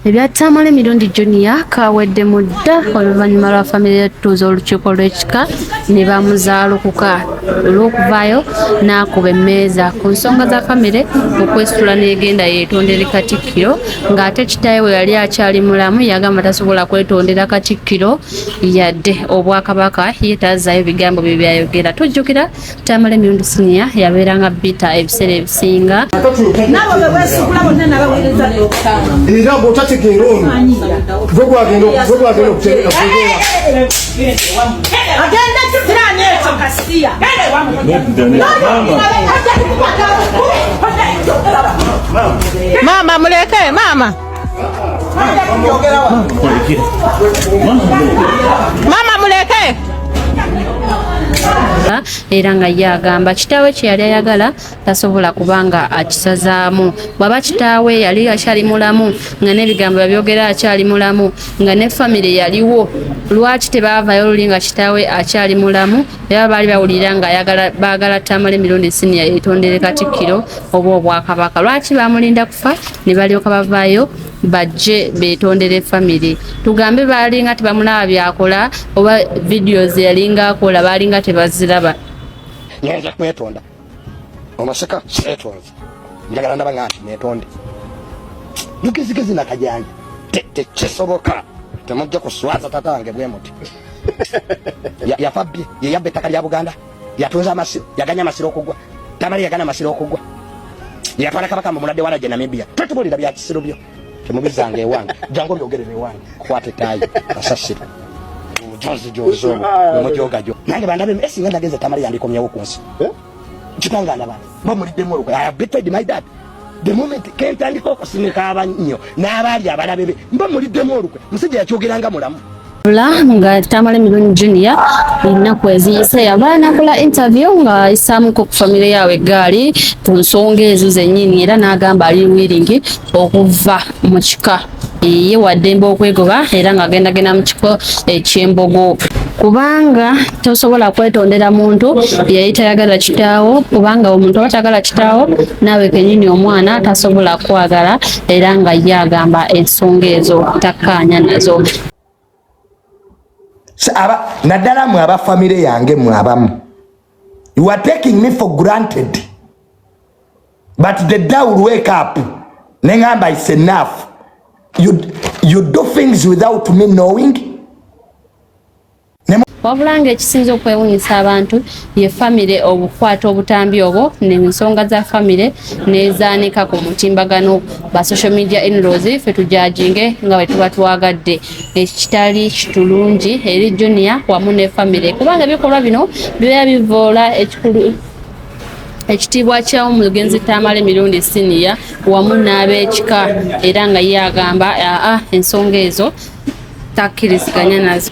Ebya Tamale Mirundi Junior kaweddemu dda oluvannyuma lwa famire y'okutuuza olukiiko lw'ekika ne bamuzaalukuka olw'okuvaayo n'akuba emmeeza ku nsonga za famire okwesitula n'egenda yeetondere Katikkiro ng'ate kitaawe bwe yali akyali mulamu yagamba tasobola kwetondera Katikkiro yadde Obwakabaka ye tazzaayo bigambo bye byayogera. Tujjukira Tamale Mirundi Senior yabeeranga bita ebiseera ebisinga. Nabo bebwesigula bonna nabaweereza. Era bw'otategeera ono gwe gwagenda gwe gwagenda okutegeera. Agenda kukirana ekyo kasiya. Maama muleke maama. Maama muleke. Era nga ye agamba kitaawe kye yali ayagala tasobola kubanga akisazaamu. Bw'aba kitaawe yali akyali mulamu nga n'ebigambo yabyogera akyali mulamu nga ne famire yaliwo, lwaki tebaavayo luli nga kitaawe akyali mulamu? Era baali bawulira nga ayagala baagala Tamale Mirundi Senior yeetondere Katikkiro oba Obwakabaka, lwaki bamulinda kufa ne balyoka bavaayo bajje beetondere famire? Tugambe baalinga tebamulaba byakola oba videos yalinga akola baalinga tebaziraba? Ngenza kwetonda omaseka seetonze njagala ndaba nga nti netonde lugezigezi nakajanja tekisoboka temujja kuswaza tata wange bwe muti. Yafa bye ye yabba ettaka lya Buganda, yatunza amasiro, yaganya amasiro okugwa. Tamale yagana amasiro okugwa, yatwala kabaka mu mulwadde walaje Namibia. Tetubulira bya kisiru byo, temubizanga ewange. Jangu obyogerere ewange, kwata ettaayi kasasiro obujozi jozi obwo bwemujogajo nange bandabe esinga ndagenze. Tamale yandikomyewo ku nsi kitanga ndaba mba muliddemu olukwe. I have betrayed my dad. The moment kentandika okusimika abannyo n'abaali abalabe be, mba muliddemu olukwe. Musajja yakyogeranga mulamu. Wabula nga Tamale Mirundi Junior ennaku eziyise yaba nakola interview nga ayisaamuko ku famire yaabwe eggaali ku nsonga ezo zennyini, era n'agamba ali willing okuva mu kika, ye waddembe okwegoba era ng'agendagenda mu kifo eky'embogo, kubanga tosobola kwetondera muntu yali tayagala kitaawo, kubanga omuntu aba tayagala kitaawo naawe kenyini omwana tasobola kwagala. Era nga ye agamba ensonga ezo takkaanya nazo. Aba naddala mwe aba famire yange, mwe abamu, you are taking me for granted, but the day will wake up neŋamba it's enough. You do things without me knowing. Wabula ng'ekisinza okwewunyisa abantu ye famire obukwata obutambi obwo n'ensonga za famire n'ezaanika ku mutimbagano ba social media inlaws, ffe tujajinge nga bwe tuba twagadde, ekitali kitulungi eri Junior wamu ne famire, kubanga ebikolwa bino bibeera bivoola ekikulu ekitiibwa ky'omugenzi Tamale Mirundi Senior wamu n'ab'ekika. Era nga ye agamba aa ensonga ezo takkiriziganya nazo.